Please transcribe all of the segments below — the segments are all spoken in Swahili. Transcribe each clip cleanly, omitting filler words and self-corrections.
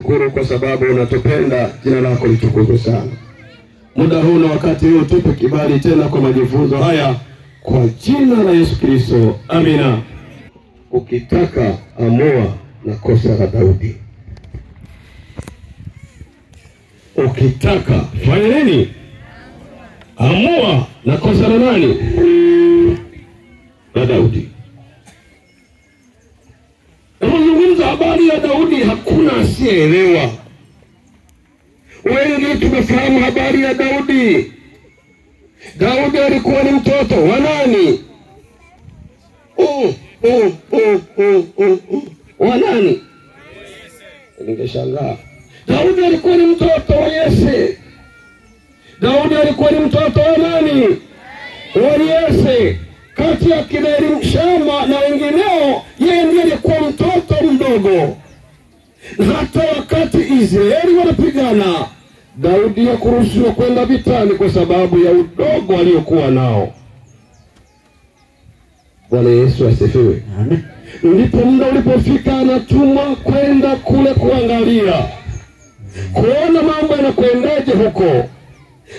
Shukuru kwa sababu unatupenda, jina lako litukuzwe sana. Muda huu na wakati huu tupe kibali tena kwa majifunzo haya kwa jina la Yesu Kristo. Amina. Ukitaka amua na kosa la Daudi. Ukitaka fanya nini? Amua na kosa la nani? La Daudi. Unazungumza habari ya Daudi, hakuna asiyeelewa. Wengi tumefahamu habari ya Daudi. Daudi alikuwa ni mtoto wa nani? Wa nani? Ningeshangaa. Daudi alikuwa ni mtoto wa Yese. Daudi alikuwa ni mtoto wa nani? Wa Yese. Kati ya kina Shama na wengineo, yeye ndiye alikuwa mtoto mdogo. Hata wakati Israeli wanapigana, Daudi hakuruhusiwa kwenda vitani kwa sababu ya udogo aliokuwa nao. Bwana Yesu asifiwe. Amen. Ndipo muda ulipofika anatumwa kwenda kule kuangalia, kuona mambo yanakwendaje huko.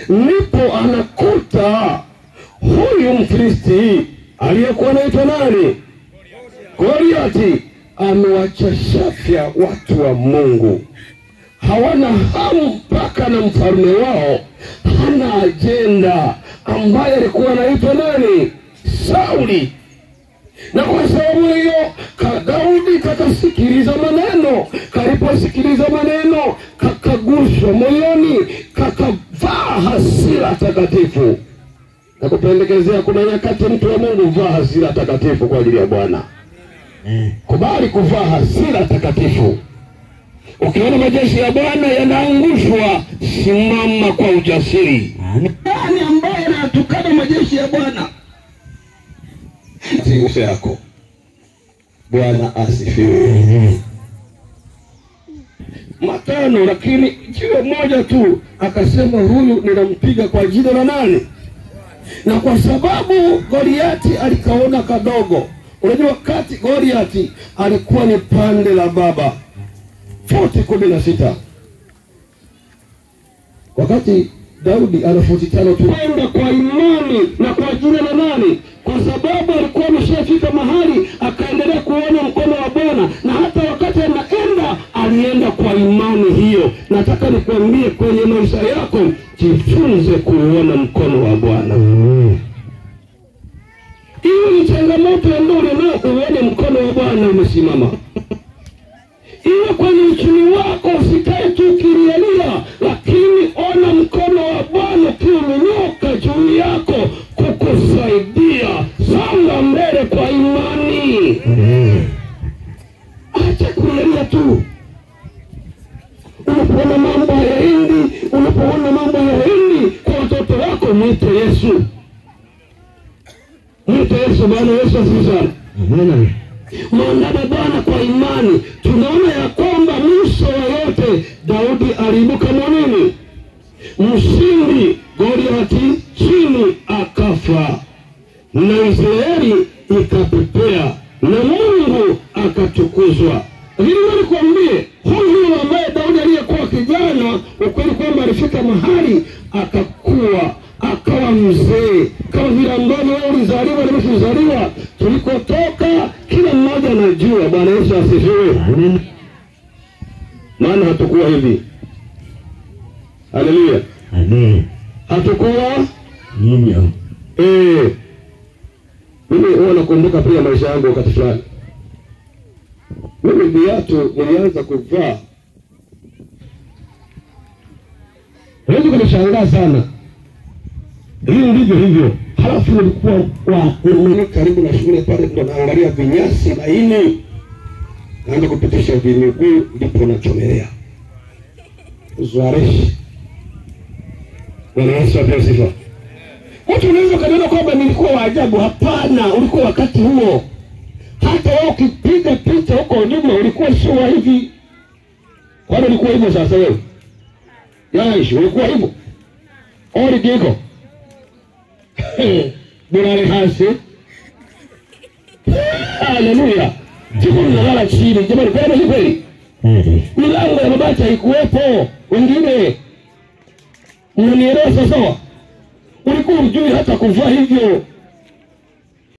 Ndipo anakuta huyu Mfilisti aliyekuwa anaitwa nani? Goliati, amewachashafya watu wa Mungu. Hawana hamu mpaka na mfalme wao hana ajenda, ambaye alikuwa anaitwa nani? Sauli. Na kwa sababu hiyo Daudi kakasikiliza maneno, kaliposikiliza maneno kakaguswa moyoni, kakavaa hasira takatifu. Na kupendekezea, kuna nyakati mtu wa Mungu vaa hasira takatifu kwa ajili ya Bwana. Kubali kuvaa hasira takatifu. Ukiona majeshi ya Bwana yanaangushwa, simama kwa ujasiri. Nani ambaye anatukana majeshi ya Bwana? Uso yako. Bwana asifiwe. Matano, lakini jiwe moja tu akasema, huyu ninampiga kwa jina la nani? Na kwa sababu Goliati alikaona kadogo. Unajua wakati Goliati alikuwa ni pande la baba, futi 16. Wakati Daudi ana futi 5 tu. Kwenda kwa imani na kwa jina la nani? Kwa sababu alikuwa ameshafika mahali akaendelea kuona mkono wa Bwana, na hata wakati anaenda alienda kwa imani hiyo. Nataka nikuambie, kwenye maisha yako jifunze kuona mkono wa Bwana. Hiyo ni changamoto ya ndoa, uone mkono wa Bwana umesimama. Iwe kwenye uchumi wako, usikae tu ukilialia, lakini ona mkono wa Bwana ukiwa umenyoka juu yako kukusaidia. Songa mbele kwa imani. Acha kulialia tu. Unapoona mambo hayaendi, unapoona mambo hayaendi kwa watoto wako, mwite Yesu. Mwite Yesu. Bwana Yesu asifiwe sana. Mwandame Bwana kwa imani. Tunaona ya kwamba mwisho wa yote Daudi aliibuka mwanini? Mshindi. Goliati chini akafa, na Israeli ikapepea, na Mungu akatukuzwa. Lakini nikwambie, huyu ambaye Daudi aliyekuwa kijana, ukweli kwamba alifika mahali akakuwa, akawa mzee. Kama vile ambavyo wewe ulizaliwa na mimi nilizaliwa, tulikotoka kila mmoja anajua. Bwana Yesu asifiwe. Maana hatakuwa hivi. Haleluya. Amen. Hatakuwa hivyo. Mimi huwa nakumbuka pia maisha yangu wakati fulani. Mimi viatu nilianza kuvaa. Unaweza kunishangaa sana. Hii ndivyo hivyo. Halafu nilikuwa wa karibu na shule pale, ndo naangalia vinyasi laini. Naanza kupitisha vimiguu, ndipo nachomelea. Zuareshi. Bwana Yesu apewe sifa. Mtu unaweza kuniona kwamba nilikuwa wa ajabu. Hapana, ulikuwa wakati huo. Hata wewe ukipiga picha huko nyuma ulikuwa sio wa hivi. Kwani ulikuwa hivyo sasa wewe? Yaishi, ulikuwa hivyo. Ori digo. Burare hasi. Haleluya. Tuko tunalala chini. Jamani, kweli kweli. Milango ya mabati haikuwepo. Wengine mnanielewa sawa? Ulikuwa hujui hata kuvaa hivyo.